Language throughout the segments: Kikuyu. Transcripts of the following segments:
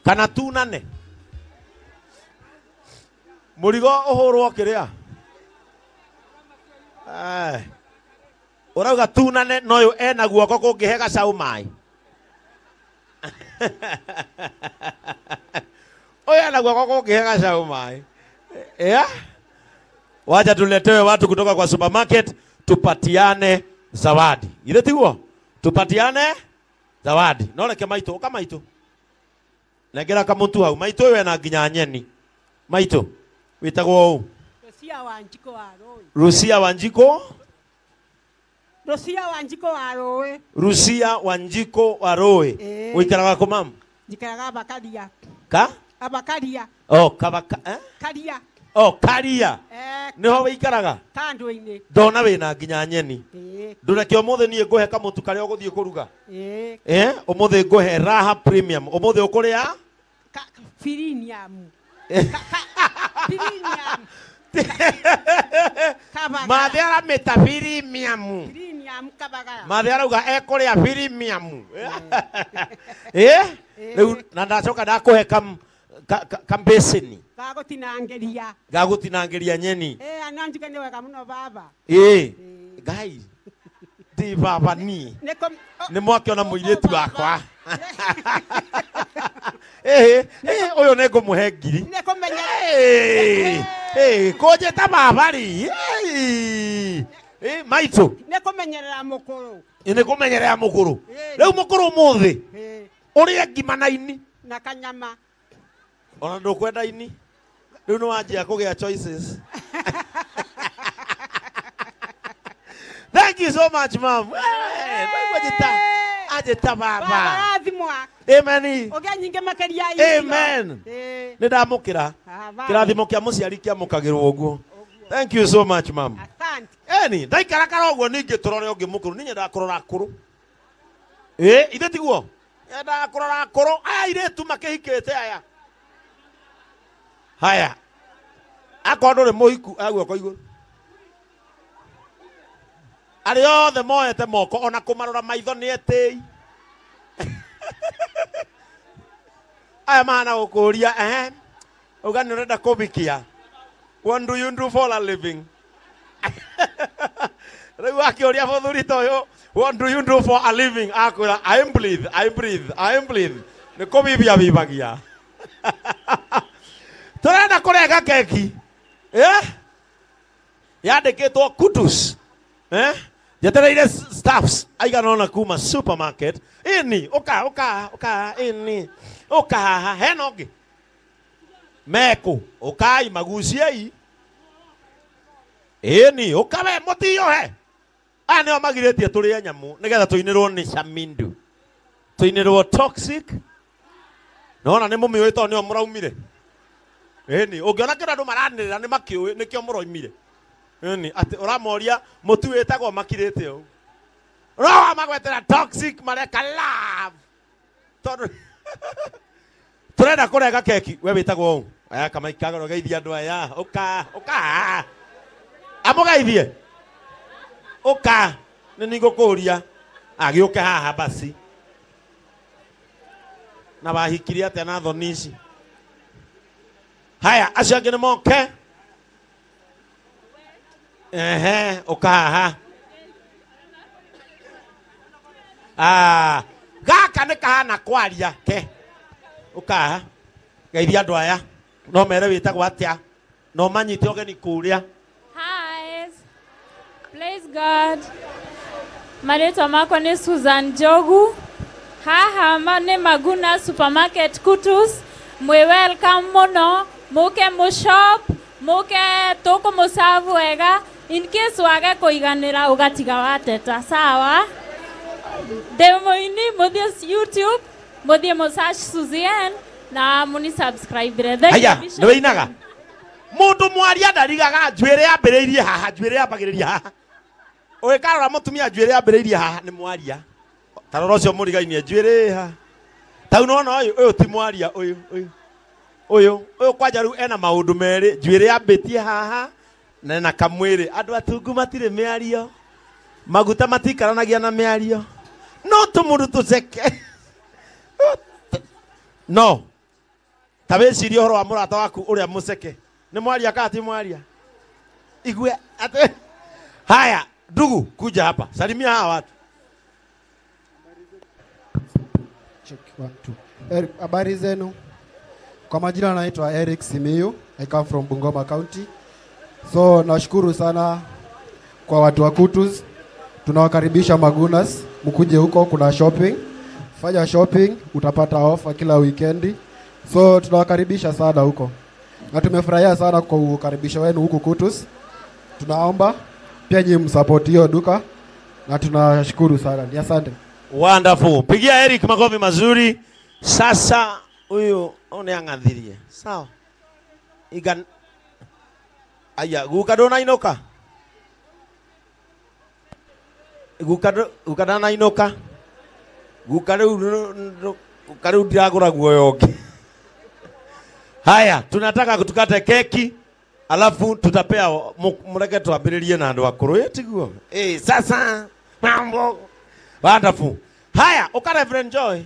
Kana tunane. Murigo uhurwo kiria. Eh. Urauga tunane no yu ena guoko kungihe gacau mai. Oya ena guoko kungihe gacau mai. Yeah? Wacha tuletewe watu kutoka kwa supermarket tupatiane zawadi. Ile tiguo? Tupatiane zawadi. No reke maitu, uka maitu. Nengera kamuntu hau. Maitu uyu ena nginya nyeni. Maitu witagwo u? Rucia Wanjiko wa Rũĩ. Rucia Wanjiko? Rucia Wanjiko wa Rũĩ. Rucia Wanjiko wa Rũĩ. Uikaraga kũ mam? Njikaraga Abakaria. Ka? Abakaria. Oh, kabaka, eh? Karia. Oh, Karia. Niho wikaraga? Kando-inĩ. Ndona wĩna nginya nyeni. Ndũreke ũmũthĩ niĩ ngũhe kamũtu karĩa ũgũthiĩ kũruga. Eh, ũmũthĩ ngũhe Raha Premium. Ũmũthĩ ũkũrĩa? Premium. Premium. Mathe aramĩta premium. Premium kabagara. Mathe arauga ekũrĩa premium. Eh? Rĩu na ndacoka ndakũhe kambeseni. Gagũtinangĩria. Gagũtinangĩria nyeni. Eh, ananjuke nĩ wega mũno baba. Eh. Ngai. Ti baba ni. Nĩ mwakĩona mũirĩtu wakwa. Eh, eh, ũyũ nĩ ngũmũhe ngiri. Nĩ kũmenya. Eh, eh, kũnjĩta baba rĩ. Eh, eh, maitũ. Nĩ kũmenyerera mũkũrũ. Nĩ kũmenyerera mũkũrũ. Rĩu mũkũrũ ũmũthĩ. Ũrĩe ngima na ini. Na kanyama. Ona ndũkwenda ini. Rĩu nĩ wanjia kũgĩa choices. Thank you so much, ma'am. Hey, ajita baba. Amen. Amen. Nĩ ndamũkĩra. Kĩrathimo kĩa mũciari kĩamũkagĩrwo ũguo. Thank you so much, ma'am. Asante. Eni, ndaikarakara ũguo ningĩ tũrore ũngĩ mũkũrũ. Niĩ nyendaga kũrora akũrũ. Ĩ, ithe tiguo? Nyendaga kũrora akũrũ. Aya airĩtu makĩhikĩte aya. Haya. Akorwo ndũrĩ mũhiku, oya guoko igũrũ. Arĩa othe moete moko ona kũmarora maitho nĩ etĩi. Aya mahana gũkũria, eh? Uga nĩ ũrenda kũbikia. What do you do for a living? Rĩu akĩũria mũthuri ta ũyũ, what do you do for a living? Akwĩra, I breathe, I breathe, I breathe. Nĩ kũbibia bibagia. Tũrenda kũrenga keki. Eh? Yandĩkĩtwo Kutus. Eh? Njetereire staffs aigana ũna kuma supermarket. Ĩni, ũka, ũka, ũka, ĩni. Ũka haha, hena ũngĩ. Mekũ, ũkai maguciei. Ĩni, ũka we mũtiyohe. Aya nĩo magirĩtie tũrĩe nyamũ nĩgetha tũinĩrwo nĩ Shamindu. Tũinĩrwo toxic. Nona nĩ mũmĩũĩ tondũ nĩo mũraumire. Ĩni, ũngĩona kĩndũ andũ maranĩrĩra nĩ makĩũĩ nĩkĩo mũroimire. Ĩni, atĩ ũramoria mũtu wĩtagwo makirĩte ũũ. No magwetera toxic mareka love. Tondũ tũrenda kũrenga keki, we wĩtagwo ũũ. Aya kamaikaga geithia andũ aya. Ũka, ũka. Amũgeithie. Ũka, nĩ nĩngũkũria. Agĩũke haha basi. Na wahikirie atĩa na thoni ici? Haya, acio angĩ nĩ moke. Ehe, ũka haha. Ah, gaka nĩ kahana kwaria ke. Ũka haha. Geithia andũ aya. No mere wĩtagwo atĩa. No manyite ũgeni kũrĩa. Hi. Praise God. Marĩtwa makwa nĩ Susan Njogu. Haha nĩ Maguna Supermarket Kutus. Mwĩ welcome mũno. Mũke mũshop, mũke tũkũmũserve wega. In case wage kũiganĩra ũgatiga wateta. Sawa? Ndĩ mũini, mũthiĩ YouTube, mũthiĩ mũsearch Suzanne na mũni subscribe. Thank you, Haya, Bishop. nĩ wĩinaga? Mũndũ mwaria ndarigaga njuĩrĩ yambĩrĩirie haha, njuĩrĩ yambagĩrĩria haha. Ũgĩkarora mũtumia njuĩrĩ yambĩrĩirie haha nĩ mwaria. Ta rora ũcio mũrigainie njuĩrĩ haha. Tau nĩwona ũyũ, ũyũ ti mwaria, ũyũ, ũyũ. Ũyũ, ũyũ kwanja rĩu ena maũndũ merĩ, njuĩrĩ yambĩtie haha na ena kamwĩrĩ. Andũ atungu matirĩ mĩario. Maguta matikaranagia na mĩario. No tũmũndũ tũceke. No. Ta wĩcirie ũhoro wa mũrata waku ũrĩa mũceke. Nĩ mwaria kana ti mwaria? Igue ate. Haya, ndugu, kuja hapa. Salimia hawa watu. Check 1 2. Eric, habari zenu. Kwa majina naitwa Eric Simiyu. I come from Bungoma County. So nashukuru sana kwa watu wa Kutus. Tunawakaribisha Magunas, mkuje huko kuna shopping. Fanya shopping, utapata offer kila weekendi. So tunawakaribisha sana huko. Na tumefurahia sana kwa ukaribisho wenu huku Kutus. Tunaomba pia nyinyi msupport hiyo duka na tunashukuru sana. Ni asante. Wonderful. Pigia Eric makofi mazuri. Sasa huyu one angathirie. Sawa. Igan aya guka ndona inoka. Guka ndana inoka. Guka riu ndiragura guoya ũngĩ. Haya, tunataka tukate keki alafu tutapea mureke twambĩrĩrie na andũ akũrũ ĩtiguo. Sasa mambo wonderful. Haya, uka Reverend Joy.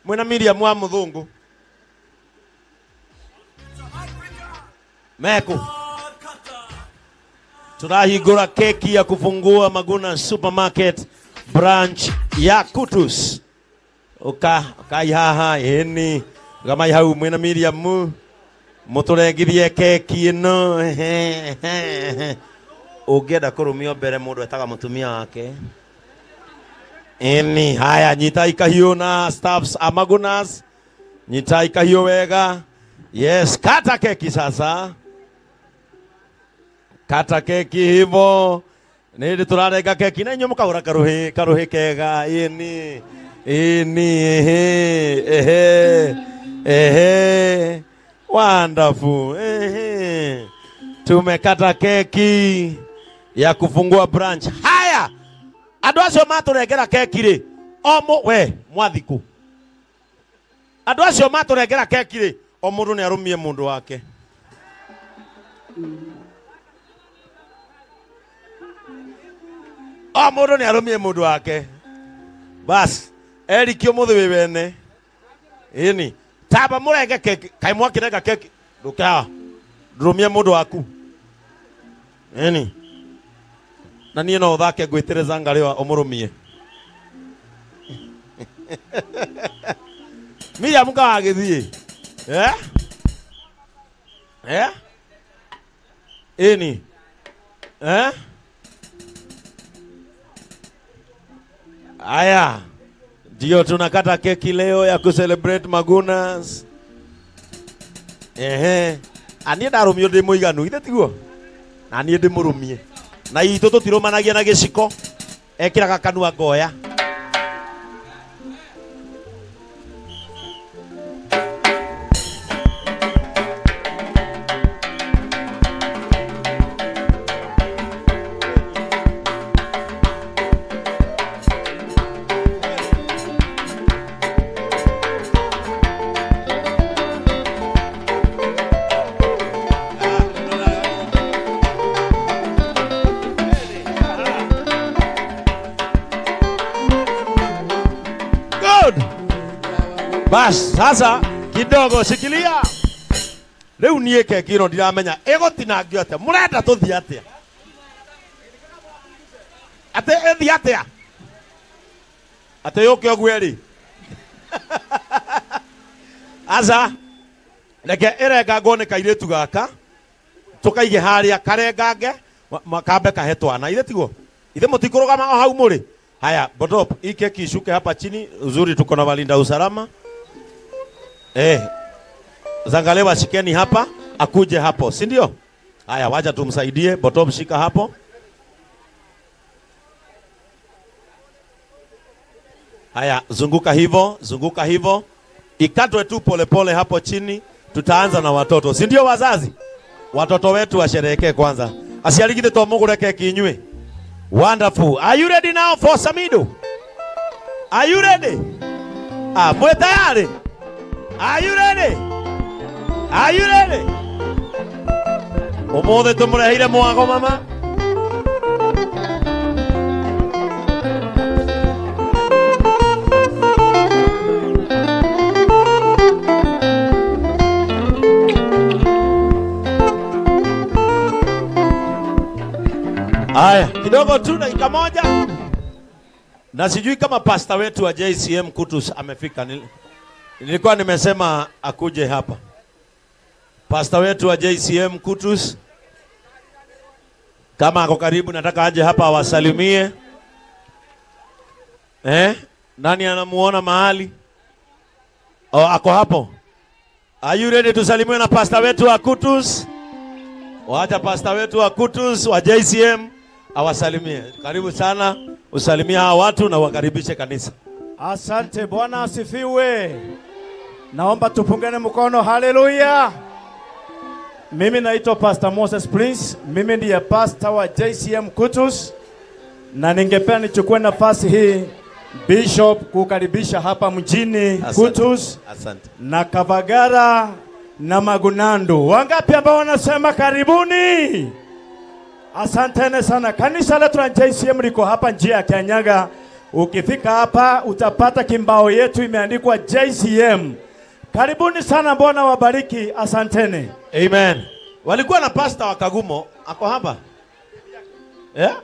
Mwena Miriam wa muthungu. Meku. Tunahingũra keki ya kufungua Maguna Supermarket branch ya Kutus. Uka kai haha eni gamai hau mwena Miriam muturengithie keki ino. Ũngĩenda kũrũmio mbere mũndũ etaga mũtumia wake. Eni haya nyitai kahiũ na staffs a Magunas. Nyitai kahiũ wega. Yes, kata keki sasa. Kata keki hivo. Nĩ tũrarenga keki na inyuĩ mũkagũra karuhi karuhi kega. Eni eni ehe ehe ehe. Wonderful. Ehe. Tumekata keki ya kufungua branch. Haya, andũ acio matũrengera keki rĩ, o we mwathiku. Andũ acio matũrengera keki rĩ, o mũndũ nĩ arũmie mũndũ wake. O mũndũ nĩ arũmie mũndũ wake. Bas, Eric ũmũthĩ wĩ wene. Ĩni, tamba mũrenge keki, kaĩ mwakĩrenga keki, ndũke haha. Ndũrũmie mũndũ waku. Ĩni. Na niĩ no ũthake ngwĩtĩre Zangarewa ũmũrũmie. Miriam kawagĩthiĩ. Eh? Eh? Ĩni. Eh? Aya. Ndio tunakata keki leo ya kucelebrate Magunas. Ehe. Aniĩ ndarũmio ndĩ mũiganu, githĩ tiguo? Na niĩ ndĩmũrũmie. Na itũ tũtirũmanagia na gĩciko. Ekĩraga kanua ngoya. Bas, sasa kidogo shikilia. Rĩu niĩ keki ĩno ndiramenya ĩgũtinangio atĩa. Mũrenda tũthiĩ atĩa? Atĩ ĩthiĩ atĩa? Atĩ yũke ũguo ĩrĩ? Aca, reke ĩrengangwo nĩ kairĩtu gaka, tũkaige harĩa karengange, kambe kahe twana. Ithe tiguo? Ithe mũtikũrũgama o hau mũrĩ? Haya, botop, hii keki ishuke hapa chini. Uzuri tuko na walinda usalama. Zangalewa shikeni hapa, akuje hapo, si ndio? Haya, wacha tumsaidie. Botop shika hapo. Haya, zunguka hivo, zunguka hivo. Ikatwe tu polepole hapo chini. Tutaanza na watoto, si ndio wazazi? Watoto wetu washerehekee kwanza. Asialikite to mugure keki inywe. Wonderful. Are you ready now for Samido? Are you ready? Ah, mwe tayari? Are you ready? Are you ready? Ũmũthĩ tũmũreheire mwago mama. Haya, kidogo tu dakika moja. Na sijui kama pastor wetu wa JCM Kutus amefika. Nilikuwa nimesema akuje hapa. Pastor wetu wa JCM Kutus kama ako karibu, nataka aje hapa awasalimie. Nani anamuona mahali? Oh, ako hapo. Are you ready tusalimiwe na pastor wetu wa Kutus? Wacha pastor wetu wa Kutus wa JCM awasalimie. Karibu sana, usalimie hawa watu na wakaribishe kanisa. Asante, Bwana asifiwe. Naomba tupungane mkono, haleluya. Mimi naitwa Pastor Moses Prince, mimi ndiye pastor wa JCM Kutus, na ningependa nichukue nafasi hii Bishop kukaribisha hapa mjini Kutus. Asante. Na Kavagara na Magunandu. Wangapi ambao wanasema karibuni? Asanteni sana. Kanisa letu la JCM liko hapa njia ya Kianyaga. Ukifika hapa utapata kimbao yetu imeandikwa JCM. Karibuni sana, Bwana wabariki. Asanteni. Amen. Walikuwa na pastor wa Kagumo, ako hapa? Yeah?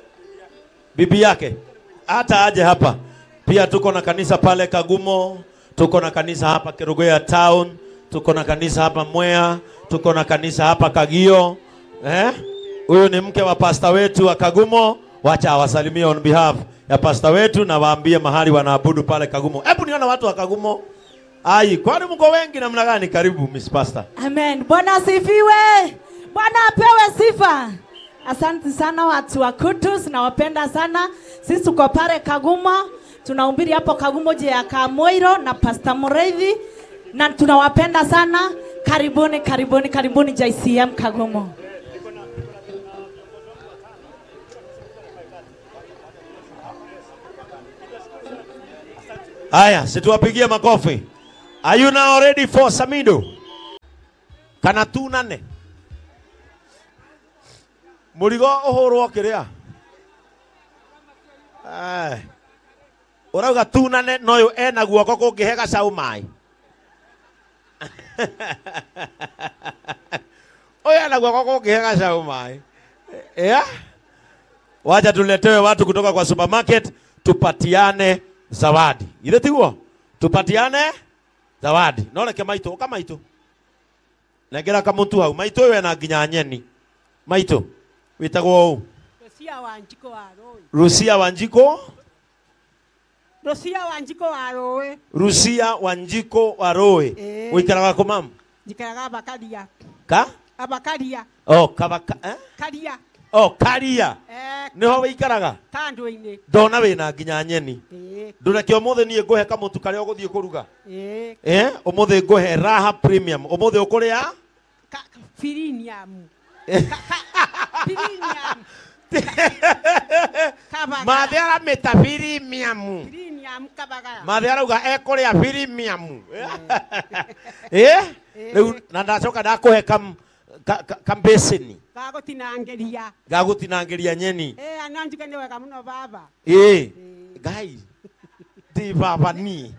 Bibi yake. Hata aje hapa. Pia tuko na kanisa pale Kagumo, tuko na kanisa hapa Kerugoya Town, tuko na kanisa hapa Mwea, tuko na kanisa hapa Kagio. Huyu ni mke wa pastor wetu wa Kagumo. Wacha awasalimie on behalf ya pastor wetu na waambie mahali wanaabudu pale Kagumo. Hebu niona watu wa Kagumo. Ai, kwani mko wengi namna gani? Karibu Miss Pastor. Amen. Bwana asifiwe. Bwana apewe sifa. Asante sana watu wa Kutus, nawapenda sana. Sisi tuko pale Kagumo, tunahubiri hapo Kagumo je ya Kamoiro na Pastor Mureithi, na tunawapenda sana. Karibuni, karibuni, karibuni JCM Kagumo. Haya, situwapigie makofi. Are you now ready for Samido? Kana tunane. Murigo uhurwo kiria. Eh. Urauga tunane no yu ena guoko kungihe gacau mai. Oya ena guoko kungihe gacau mai. Yeah? Wacha tuletewe watu kutoka kwa supermarket tupatiane zawadi. Ile tiguo? Tupatiane zawadi. No reke maito, uka maito. Nengera kamuntu hau. Maito we na nginya nyeni. Maito. Witagwo u? Rusia Wanjiko wa Rui. Rusia Wanjiko? Rusia Wanjiko wa Rui. Rusia Wanjiko wa Rui. Wikaraga ku mam? Njikaraga Abakaria. Ka? Abakaria. Oh, kabaka, eh? Karia. Oh, Karia. Niho wikaraga? Kando-inĩ. Ndona wĩna nginya nyeni. Ndũreke ũmũthĩ niĩ ngũhe kamũtu karĩa ũgũthiĩ kũruga. Ũmũthĩ ngũhe Raha Premium. Ũmũthĩ ũkũrĩa? Premium. Premium. Mathe aramĩta premium. Premium Kabagara. Mathe arauga ekũrĩa premium. Rĩu na ndacoka ndakũhe kambeseni. Gagutinangeria. Gagutinangeria nyeni. Ananjike ni wega muno baba. Ngai. Ndi baba ni.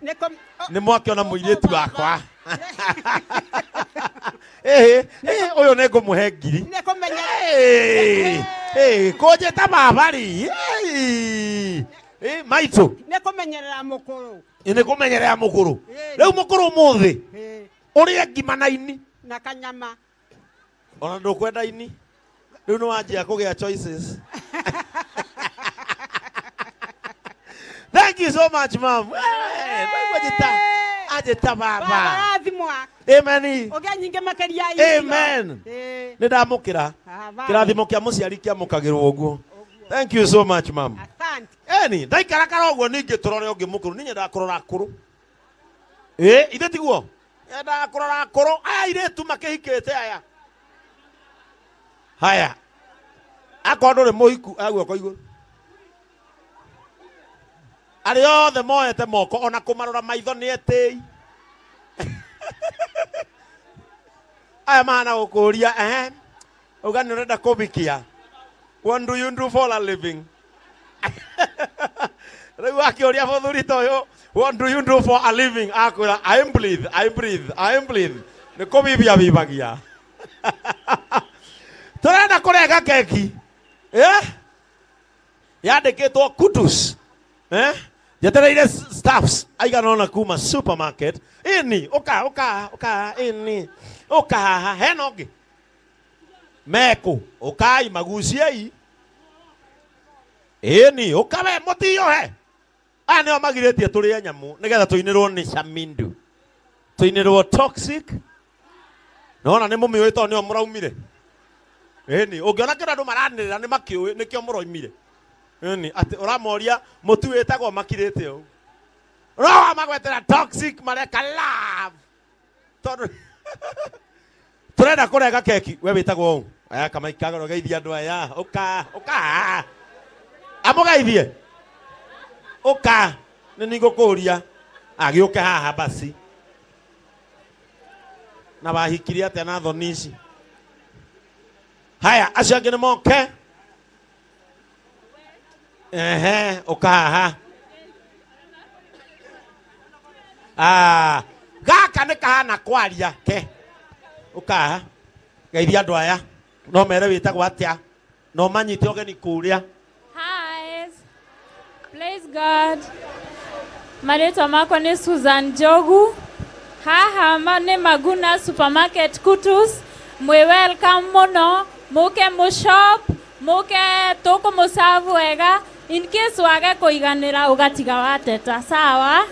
Ni mwakiona muiritu wakwa. Uyu ni ngumuhe ngiri. Ni kumenya. Kunjita baba ri. Maitu. Ni kumenyerera mukuru. Ni kumenyerera mukuru. Riu mukuru muthi. Urie ngima na ini. Na kanyama. Ona ndukwenda ini. Riu ni wanjia kugia choices. Thank you so much, ma'am. Ajita baba. Amen. Amen. Ni ndamukira. Kirathimo kia muciari kiamukagirwo uguo. Thank you so much, ma'am. Asante. Eni, ndaikarakara uguo ningi turore ungi mukuru. Ni nyendaga kurora akuru. Ithe tiguo? Nyendaga kurora akuru. Aya airĩtu makĩhikĩte aya. Haya. Akorwo ndũrĩ mũhiku, aguoko igũrũ. Arĩa othe moete moko ona kũmarora maitho nĩ etĩi. Aya mahana gũkũria, uga nĩ ũrenda kũbikia. What do you do for a living? Rĩu akĩũria mũthuri ta ũyũ, what do you do for a living? Akwĩra, I breathe, I breathe, I breathe. Nĩ kũbibia bibagia. Tũrenda kũrenga keki. Yandĩkĩtwo Kutus. Eh? Njetereire staffs aigana ũna kuma supermarket. Ĩni, ũka ũka ũka ĩni. Ũka haha hena ũngĩ. Mekũ, ũkai maguciei. Ĩni, ũka we mũtiyohe. Aya nĩo magirĩtie tũrĩe nyamũ nĩgetha tũinĩrwo nĩ Chamindu. Tũinĩrwo toxic. Nona nĩ mũmĩũĩ tondũ nĩo mũraumire. Ĩni, ũngĩona kĩndũ andũ maranĩrĩra nĩ makĩũĩ nĩkĩo mũroimire. Ĩni, atĩ ũramoria mũtu wĩtagwo makirĩte ũũ. No wamagwetera toxic mareka love. Tondũ tũrenda kũrenga keki we wĩtagwo ũũ. Aya kamaikaga ũgeithia andũ aya. Ũka, ũka. Amũgeithie. Ũka, nĩ nĩngũkũria. Agĩũke haha basi. Na wahikirie atĩa na thoni ici? Haya, acio angĩ nĩ moke. Ehe, ũka haha. Ah, gaka nĩ kahana kwaria ke. Ũka haha. Geithia andũ aya. No mere wĩtagwo atĩa. No manyite ũgeni kũrĩa. Hi. Praise God. Marĩtwa makwa nĩ Susan Njogu. Haha nĩ Maguna Supermarket Kutus. Mwĩ welcome mũno. Mũke mũ shop, mũke tũkũmũserve wega. In case wage kũiganĩra ũgatiga wateta, sawa?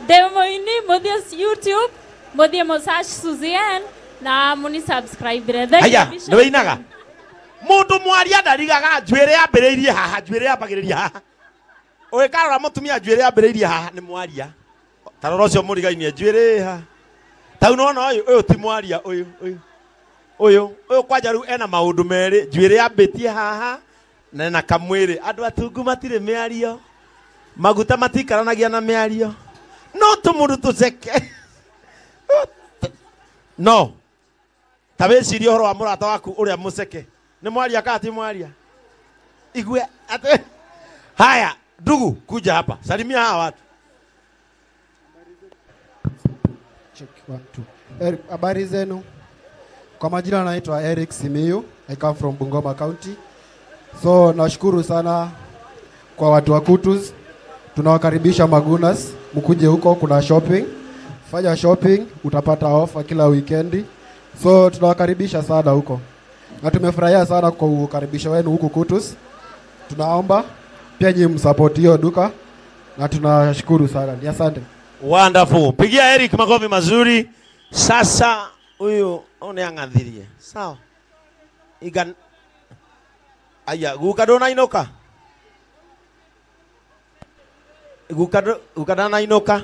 Ndĩ mũini, mũthiĩ YouTube, mũthiĩ mũ search Suzanne na mũni subscribe. Thank you, Haya, Bishop. nĩ wĩinaga. Mũndũ mwaria ndarigaga njuĩrĩ yambĩrĩirie haha, njuĩrĩ yambagĩrĩria haha. Ũgĩkarora mũtumia njuĩrĩ yambĩrĩirie haha nĩ mwaria. Ta rora ũcio mũrigainie njuĩrĩ haha. Tau nĩwona ũyũ, ũyũ ti mwaria ũyũ, ũyũ. Ũyũ, ũyũ kwanja rĩu ena maũndũ merĩ, njuĩrĩ yambĩtie haha na ena kamwĩrĩ. Andũ atungu matirĩ mĩario. Maguta matikaranagia na mĩario. No tũmũndũ tũceke. No. Ta wĩcirie ũhoro wa mũrata waku ũrĩa mũceke. Nĩ mwaria kana ti mwaria? Igue ate. Haya, ndugu, kuja hapa. Salimia hawa watu. Check, one, two. Eric, habari zenu? Kwa majina naitwa Eric Simiyu. I come from Bungoma County. So nashukuru sana kwa watu wa Kutus. Tunawakaribisha Magunas, mkuje huko kuna shopping. Fanya shopping, utapata offer kila weekendi. So tunawakaribisha sana huko. Na tumefurahia sana kwa ukaribisho wenu huku Kutus. Tunaomba pia nyinyi msupport hiyo duka na tunashukuru sana. Ni asante. Wonderful. Pigia Eric makofi mazuri. Sasa huyu one ang'athirie. Sawa. Igan Aya, guka ndũnainũka? Guka guka ndanainũka?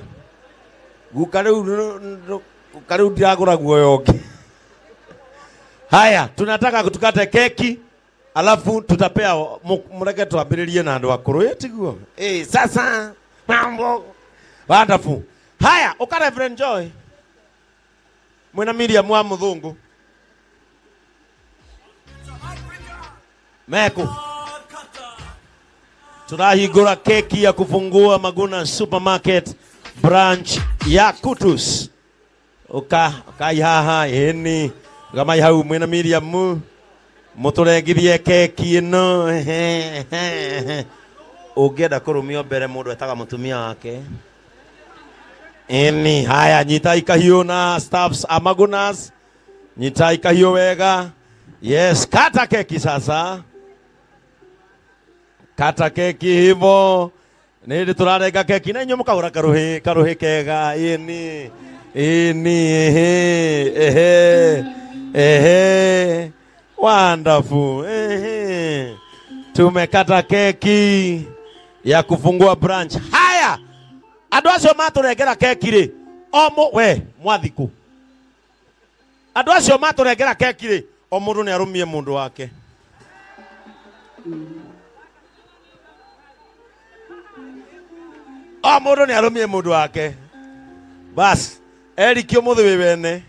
Guka rĩu guka rĩu ndiragũra guoya ũngĩ. Haya, tunataka tukate keki alafu tutapea mureke twambĩrĩrie na andũ akũrũ, ĩ tiguo? Eh, sasa mambo wonderful. Haya, uka Reverend Joy. Mwena Miriam wa muthungu. Meko. Tunahingũra keki ya kufungua Maguna Supermarket branch ya Kutus. Uka kai haha ĩni gamai hau mwena Miriam mũtũrengithie keki ĩno. Ũngĩenda kũrũmio mbere mũndũ etaga mũtumia wake. Ĩni, haya nyitai kahiũ na staffs a Magunas. Nyitai kahiũ wega. Yes, kata keki sasa. Kata keki hivo. Nĩ hĩndĩ tũrarenga keki na inyuĩ mũkagũra karuhĩ, karuhĩ kega. Ĩni, ĩni, ehe, ehe, ehe. Wonderful. Ehe. Tumekata keki ya kufungua branch. Haya, andũ acio matũrengera keki rĩ, o mũ we mwathiku. Andũ acio matũrengera keki rĩ, o mũndũ nĩ arũmie mũndũ wake. O mũndũ nĩ arũmie mũndũ wake. Bas, Eric ũmũthĩ wĩ wene.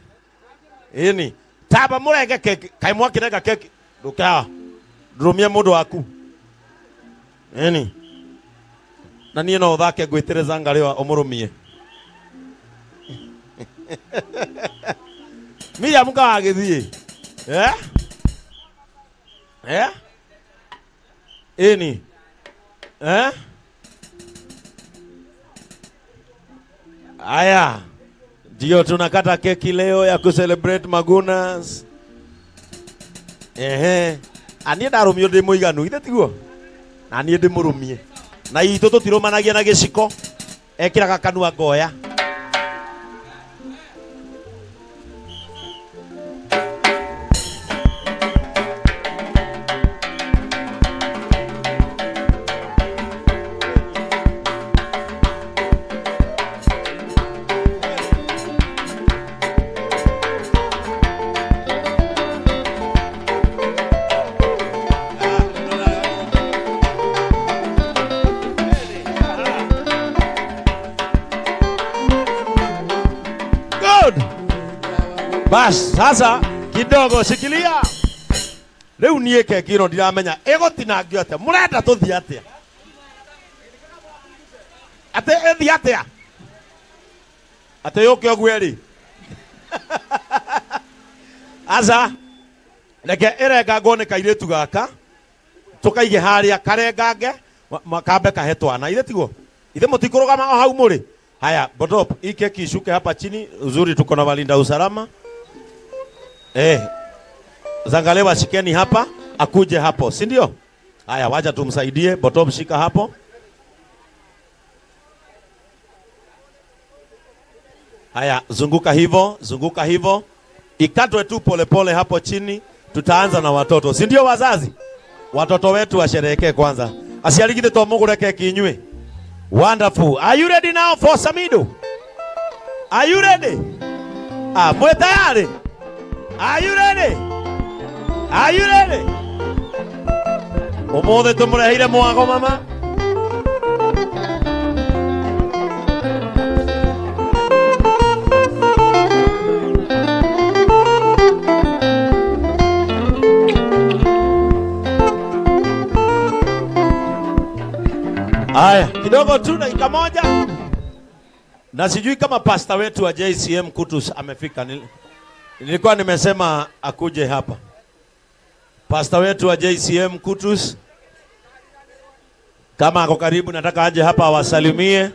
Ĩni, tamba mũrenge keki, kaĩ mwakĩrenga keki, ndũke haha. Ndũrũmie mũndũ waku. Ĩni. Na niĩ no ũthake ngwĩtĩre zangarĩwa ũmũrũmie. Miriam kawagĩthiĩ. Eh? Eh? Ĩni. Eh? Aya, ndio tunakata keki leo ya kucelebrate Magunas. Ehe, ani ndarumio ndi muiganu ithe tiguo? Na nie ndimurumie. Na itũ tũtirũmanagia na gĩciko. Ekĩraga kanua ngoya. Bas, sasa kidogo shikilia. Rĩu niĩ keki ĩno ndiramenya ĩgũtinangio atĩa. Mũrenda tũthiĩ atĩa? Atĩ ĩthiĩ atĩa? Atĩ yũke ũguo ĩrĩ? Aca, reke ĩrengangwo nĩ kairĩtu gaka, tũkaige harĩa karengange, kambe kahe twana. Ithe tiguo? Ithe mũtikũrũgama o hau mũrĩ? Haya, Botop, hii keki ishuke hapa chini. Uzuri tuko na walinda usalama. Zangalewa shikeni hapa, akuje hapo, si ndio? Haya, wacha tumsaidie. Botop, shika hapo. Haya, zunguka hivo, zunguka hivo. Ikatwe tu polepole hapo chini. Tutaanza na watoto, si ndio wazazi? Watoto wetu washerehekee kwanza. Asialikite to mugure keki inywe. Wonderful. Are you ready now for Samido? Are you ready? Ah, mwe tayari? Are you ready? Are you ready? Umuthi tumureheire mwago mama. Aya, kidogo tu dakika moja. Na sijui kama pastor wetu wa JCM Kutus amefika. Nilikuwa nimesema akuje hapa. Pastor wetu wa JCM Kutus kama ako karibu, nataka aje hapa awasalimie.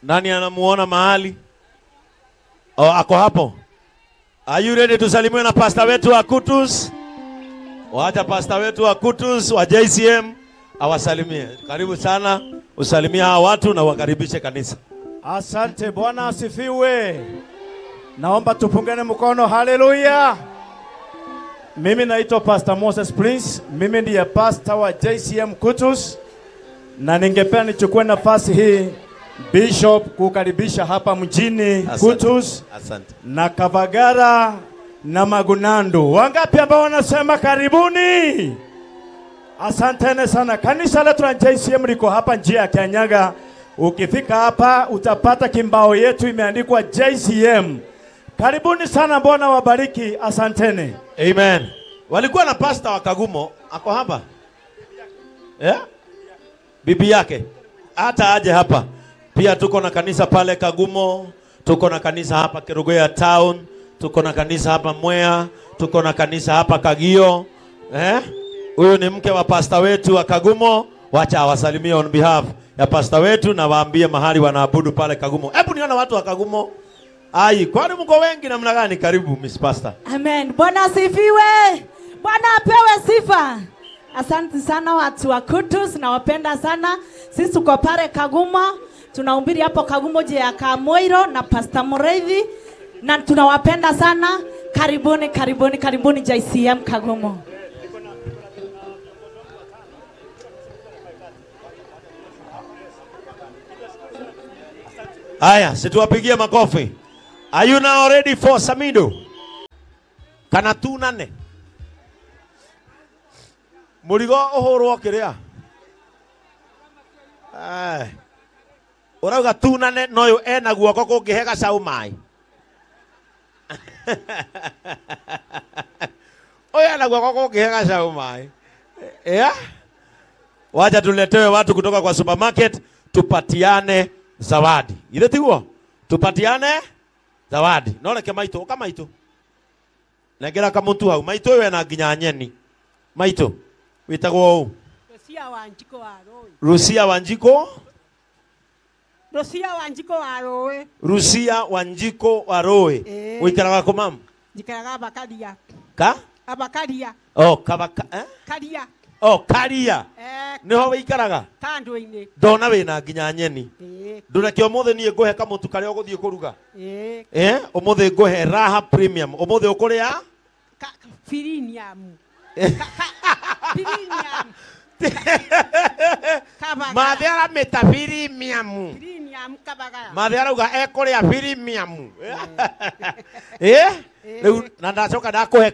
Nani anamuona mahali? Oh, ako hapo. Are you ready tusalimiwe na pastor wetu wa Kutus? Wacha pastor wetu wa Kutus wa JCM awasalimie. Karibu sana, usalimie hawa watu na wakaribishe kanisa. Asante, Bwana asifiwe. Naomba tupungane mkono, haleluya. Mimi naitwa Pastor Moses Prince, mimi ndiye pastor wa JCM Kutus, na ningependa nichukue nafasi hii Bishop kukaribisha hapa mjini Kutus. Asante. Na Kavagara na Magunandu. Wangapi ambao wanasema karibuni? Asanteni sana. Kanisa letu la JCM liko hapa njia ya Kianyaga. Ukifika hapa utapata kimbao yetu imeandikwa JCM. Karibuni sana, Bwana wabariki. Asanteni. Amen. Walikuwa na pastor wa Kagumo, ako hapa. Yeah? Bibi yake. Hata aje hapa. Pia tuko na kanisa pale Kagumo, tuko na kanisa hapa Kerugoya Town, tuko na kanisa hapa Mwea, tuko na kanisa hapa Kagio. Huyu ni mke wa pastor wetu wa Kagumo. Wacha awasalimie on behalf ya pastor wetu na waambie mahali wanaabudu pale Kagumo. Hebu niona watu wa Kagumo. Ai, kwani mko wengi namna gani? Karibu Miss Pastor. Amen. Bwana asifiwe. Bwana apewe sifa. Asante sana watu wa Kutus, nawapenda sana. Sisi tuko pale Kagumo, tunahubiri hapo Kagumo je ya Kamoiro na Pastor Mureithi, na tunawapenda sana. Karibuni, karibuni, karibuni JCM Kagumo. Aya, situwapigie makofi. Are you now ready for Samido? Kana tunane. Murigo uhurwo kiria. Ai. Urauga tunane no yu ena guoko kungihe gacau mai. Oya ena guoko kungihe gacau mai. Yeah? Wacha tuletewe watu kutoka kwa supermarket tupatiane zawadi. Ile tiguo? Tupatiane zawadi. No reke maitũ, ũka maitũ. Nengera kamutu hau. Maitũ ũyũ ena nginya nyeni. Maitũ, wĩtagwo ũũ? Rucia Wanjiko wa Rũĩ. Rucia Wanjiko? Rucia Wanjiko wa Rũĩ. Rucia Wanjiko wa Rũĩ. Ũikaraga kũ mamu? Njikaraga Abakaria. Ka? Abakaria. Oh, kabaka, eh? Karia. Oh, Karia. Niho wĩikaraga? Kando-inĩ. Ndona wĩna nginya nyeni. Ndũreke ũmũthĩ niĩ ngũhe kamũtu karĩa ũgũthiĩ kũruga. Ũmũthĩ ngũhe Raha Premium. Ũmũthĩ ũkũrĩa? Premium. Premium. Mathe aramĩta premium. Premium Kabagara. Mathe arauga ekũrĩa premium. Rĩu na ndacoka ndakũhe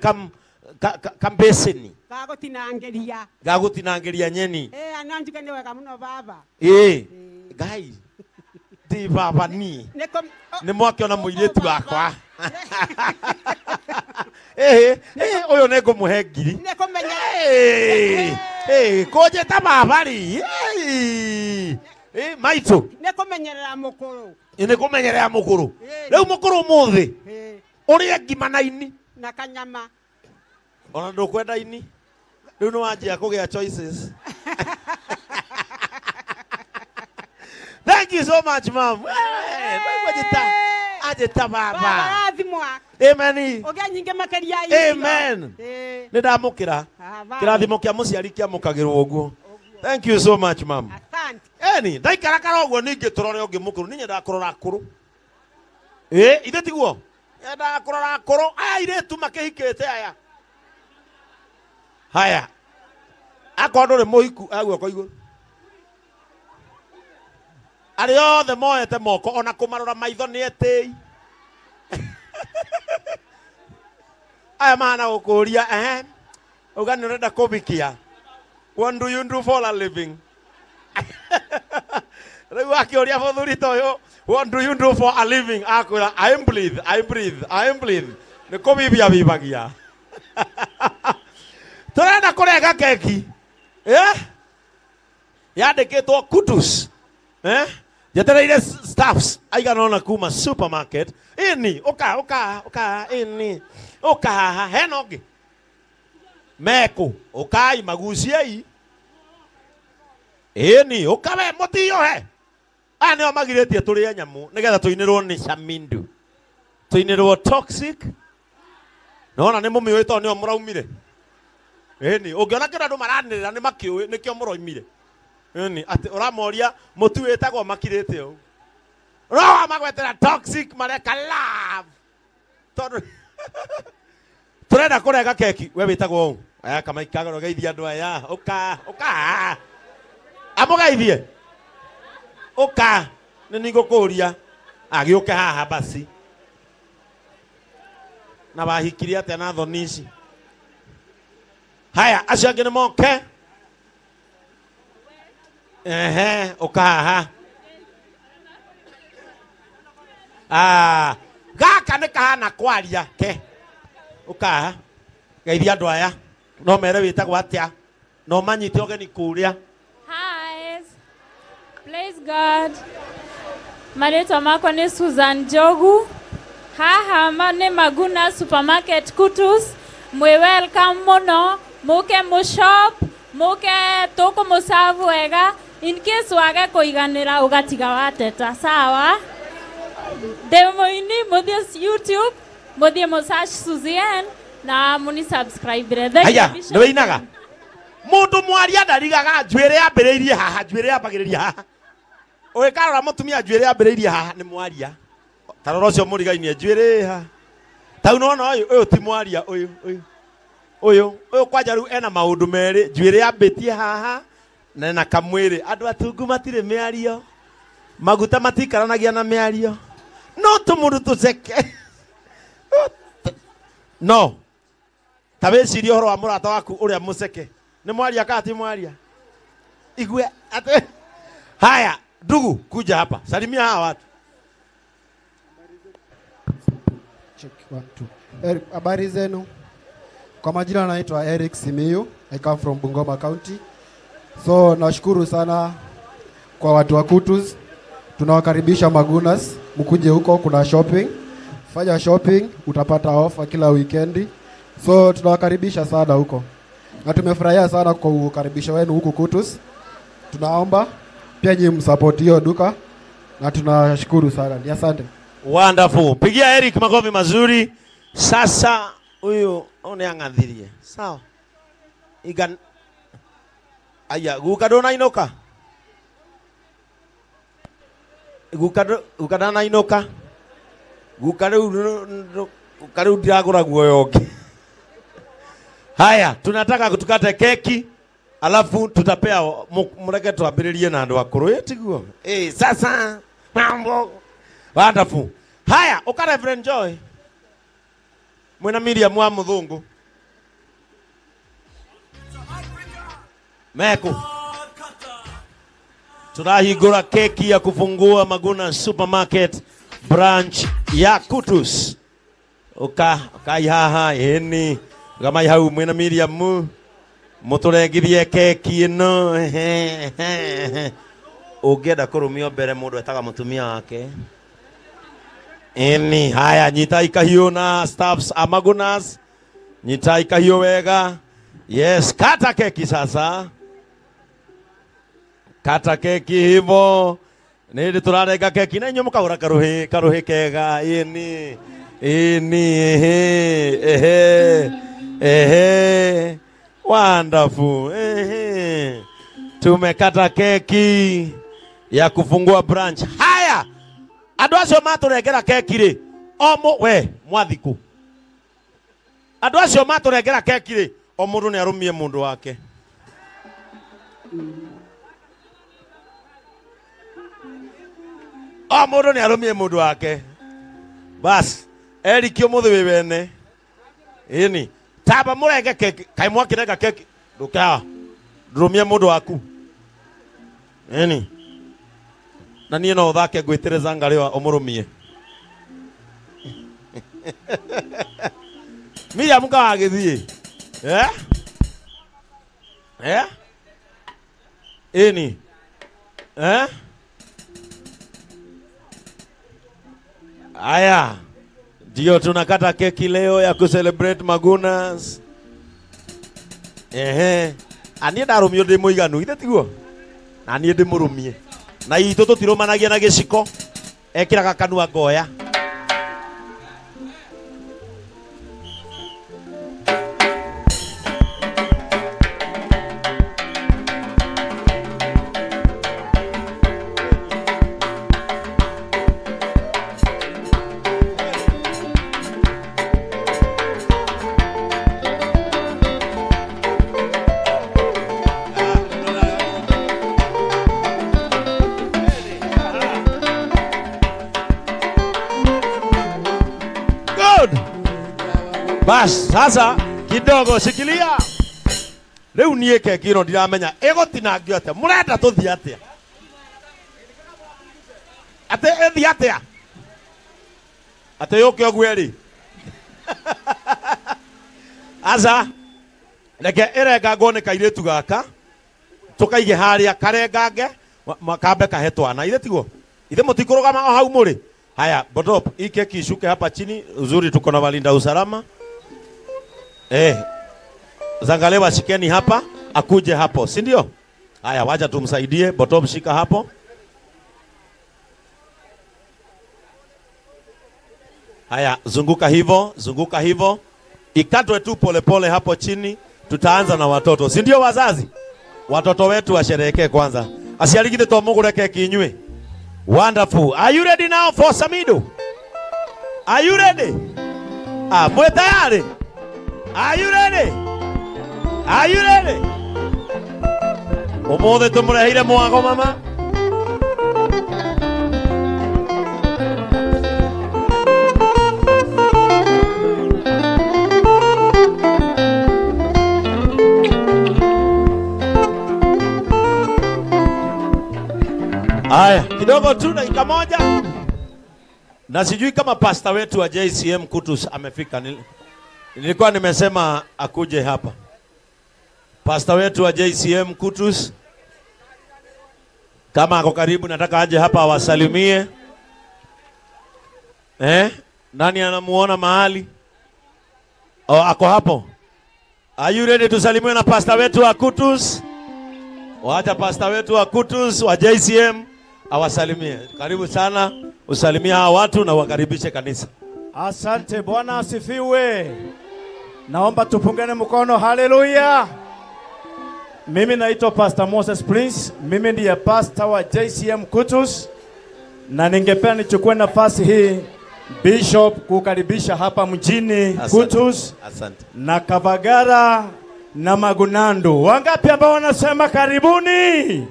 kambeceni. Gagũtinangĩria. Gagũtinangĩria nyeni. Ana njuge nĩ wega mũno baba. Ngai. Ndi baba ni. Nĩ mwakĩona mũirĩtu wakwa. Ũyũ nĩ ngũmũhe ngiri. Nĩ kũmenya. Kũnjĩta baba rĩ. Maitũ. Nĩ kũmenyerera mũkũrũ. Nĩ kũmenyerera mũkũrũ. Rĩu mũkũrũ ũmũthĩ. Ũrĩe ngima na ini. Na kanyama. Ona ndũkwenda ini. Rĩu nĩ wanjia kũgĩa choices. Thank you so much, ma'am. Ajeta baba. Amen. Amen. Nĩ ndamũkĩra. Kĩrathimo kĩa mũciari kĩamũkagĩrwo ũguo. Thank you so much, ma'am. Eni, ndaikarakara ũguo ningĩ tũrore ũngĩ mũkũrũ. Niĩ nyendaga kũrora akũrũ. Ithe tiguo? Nyendaga kũrora akũrũ. Aya airĩtu makĩhikĩte aya. Haya. Akorwo ndũrĩ mũhiku, aya guoko igũrũ. Arĩa othe moete moko ona kũmarora maitho nĩ etĩi. Aya mahana gũkũria, uga nĩ ũrenda kũbikia. What do you do for a living? Rĩu akĩũria mũthuri ta ũyũ, what do you do for a living? Akwĩra, I breathe, I breathe, I breathe. Nĩ kũbibia bibagia. Tũrenda kũrenga keki. Yandĩkĩtwo Kutus. Njetereire staffs aigana ũna kuma supermarket. Ĩni, ũka, ũka, ũka, ĩni. Ũka haha, hena ũngĩ. Mekũ, ũkai maguciei. Ĩni, ũka we, mũtiyohe. Aya nĩo magirĩtie tũrĩe nyamũ nĩgetha tũinĩrwo nĩ Shamindu. Tũinĩrwo toxic. Nĩwona nĩ mũmĩũĩ tondũ nĩo mũraumire. Ĩni, ũngĩona kĩndũ andũ maranĩrĩra nĩ makĩũĩ nĩkĩo mũroimire. Ĩni, atĩ ũramoria mũtu wĩtagwo makirĩte ũũ. No magwetera toxic mareka love. Tondũ tũrenda kũrenga keki, we wĩtagwo ũũ. Aya kamaikaga geithia andũ aya. Ũka, ũka. Amũgeithie. Ũka, nĩ nĩngũkũria. Agĩũke haha basi. Na wahikirie atĩa na thoni ici? Haya, acio angĩ nĩ moke. Ũka haha. Gaka nĩ kahana kwaria ke. Ũka haha. Geithia andũ aya. No mere wĩtagwo atĩa. No manyite ũgeni kũrĩa. Hi. Praise God. Marĩtwa makwa nĩ Susan Njogu. Haha nĩ Maguna Supermarket Kutus. Mwĩ welcome mũno. Mũke mũshop, mũke tũkũmũserve wega. In case wage kũiganĩra ũgatiga wateta. Sawa? Ndĩ mũini, mũthiĩ YouTube, mũthiĩ mũsearch Suzanne na mũni subscribe. Haya, nĩ wĩinaga? Mũndũ mwaria ndarigaga njuĩrĩ yambĩrĩirie haha, njuĩrĩ yambagĩrĩria haha. Ũgĩkarora mũtumia njuĩrĩ yambĩrĩirie haha nĩ mwaria. Ta rora ũcio mũrigainie njuĩrĩ haha. Tau nĩwona ũyũ, ũyũ ti mwaria ũyũ, ũyũ. Ũyũ, ũyũ kwanja rĩu ena maũndũ merĩ, njuĩrĩ yambĩtie haha na ena kamwĩrĩ. Andũ atungu matirĩ mĩario. Maguta matikaranagia na mĩario. No tũmũndũ tũceke. No. Ta wĩcirie ũhoro wa mũrata waku ũrĩa mũceke. Nĩ mwaria kana ti mwaria? Igue ate. Haya, ndugu, kuja hapa. Salimia hawa watu. Check 1 2. Habari zenu. Kwa majina naitwa Eric Simiyu. I come from Bungoma County. So nashukuru sana kwa watu wa Kutus. Tunawakaribisha Magunas, mkuje huko kuna shopping. Fanya shopping, utapata offer kila weekendi. So tunawakaribisha sana huko. Na tumefurahia sana kwa ukaribisho wenu huku Kutus. Tunaomba pia nyinyi msupport hiyo duka na tunashukuru sana. Ni asante. Wonderful. Pigia Eric makofi mazuri. Sasa huyu one angathirie. Sawa. Igan aya guka ndona inoka. Guka ndana inoka. Guka riu ndiragura guoya ũngĩ. Haya, tunataka tukate keki alafu tutapea mureke twambĩrĩrie na andũ akũrũ ĩtiguo. Sasa mambo wonderful. Haya, uka Reverend Joy mwena Miriam wa muthungu meku turahingũra keki ya kufungua Maguna Supermarket branch ya Kutus. Uka kai haha ĩni gamai hau mwena Miriam muturengithie keki ĩno. Ũngĩenda kũrũmio mbere mũndũ etaga mũtumia wake. Ĩni haya nyitai kahiũ na staffs a Magunas, nyitai kahiũ wega. Yes, kata keki sasa, kata keki hivo. Nĩ tũrarenga keki na inyuĩ mũkagũra karuhi kega. Ĩni ĩni ehe ehe ehe, wonderful. Ehe, tumekata keki ya kufungua branch. Haya, andũ acio matũrengera keki rĩ, o we mwathiku, andũ acio matũrengera keki rĩ, o mũndũ nĩ arũmie mũndũ wake. O mũndũ nĩ arũmie mũndũ wake. Bas, Eric ũmũthĩ wĩ wene. Ĩni, tamba mũrenge keki, kaĩ mwakĩrenga keki, ndũkaga, ndũrũmie mũndũ waku. Ĩni. Na niĩ no ũthake ngwĩtĩre Zangalewa ũmũrũmie. Miriam kawagĩthiĩ. Eh? Eh? Ĩni. Eh? Aya, ndio tunakata keki leo ya kucelebrate Magunas. Ehe. Aniĩ ndarũmio ndĩ mũiganu, ithe tiguo? Na niĩ ndĩmũrũmie. Na itũ tũtirũmanagia na gĩciko, ekĩraga kanua ngoya. Bas, sasa kidogo shikilia. Rĩu niĩ keki ĩno ndiramenya ĩgũtinangio atĩa. Mũrenda tũthiĩ atĩa? Atĩ ĩthiĩ atĩa? Atĩ yũke ũguo ĩrĩ? Aca, reke ĩrengangwo nĩ kairĩtu gaka, tũkaige harĩa karengange, kambe kahe twana. Ithe tiguo? Ithe mũtikũrũgama o hau mũrĩ? Haya, botop, hii keki ishuke hapa chini. Uzuri tuko na walinda usalama. Zangalewa shikeni hapa, akuje hapo, si ndio? Haya, wacha tumsaidie. Botop shika hapo. Haya, zunguka hivo, zunguka hivo. Ikatwe tu polepole hapo chini. Tutaanza na watoto, si ndio wazazi? Watoto wetu washerehekee kwanza. Asialikite to mugure keki inywe. Wonderful. Are you ready now for Samido? Are you ready? Ah, mwe tayari? Are you ready? Are you ready? Ũmũthĩ tũmũreheire mwago mama. Aya, kidogo tu dakika moja. Na sijui kama pasta wetu wa JCM Kutus amefika. Nilikuwa nimesema akuje hapa. Pasta wetu wa JCM Kutus kama ako karibu, nataka aje hapa awasalimie. Nani anamuona mahali? Oh, ako hapo. Are you ready tusalimiwe na pastor wetu wa Kutus? Wacha pastor wetu wa Kutus wa JCM awasalimie. Karibu sana, usalimie hawa watu na wakaribishe kanisa. Asante, Bwana asifiwe. Naomba tupungane mkono, haleluya. Mimi naitwa Pastor Moses Prince, mimi ndiye pastor wa JCM Kutus, na ningependa nichukue nafasi hii Bishop kukaribisha hapa mjini. Asante. Kutus. Asante. Na Kavagara na Magunandu. Wangapi ambao wanasema karibuni?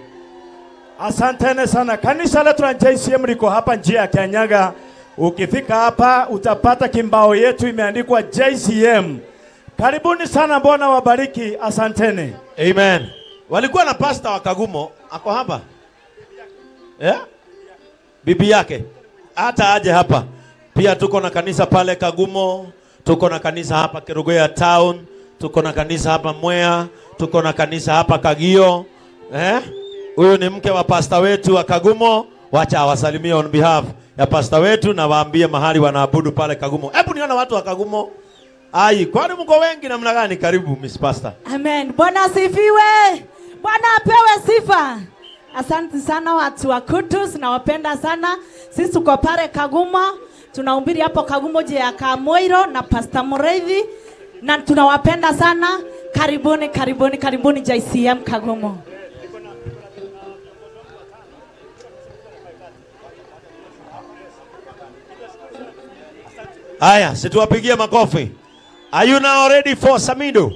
Asanteni sana. Kanisa letu la JCM liko hapa njia ya Kianyaga. Ukifika hapa utapata kimbao yetu imeandikwa JCM. Karibuni sana, Bwana wabariki. Asanteni. Amen. Walikuwa na pastor wa Kagumo, ako hapa? Yeah? Bibi yake. Hata aje hapa. Pia tuko na kanisa pale Kagumo, tuko na kanisa hapa Kerugoya Town, tuko na kanisa hapa Mwea, tuko na kanisa hapa Kagio. Eh? Huyu ni mke wa pastor wetu wa Kagumo. Wacha awasalimie on behalf ya pastor wetu na waambie mahali wanaabudu pale Kagumo. Hebu niona watu wa Kagumo. Ai, kwani mko wengi namna gani? Karibu Miss Pastor. Amen. Bwana asifiwe. Bwana apewe sifa. Asante sana watu wa Kutus, nawapenda sana. Sisi tuko pale Kagumo, tunahubiri hapo Kagumo je ya Kamoiro na Pastor Mureithi, na tunawapenda sana. Karibuni, karibuni, karibuni JCM Kagumo. Haya, situwapigie makofi. Are you now ready for Samido?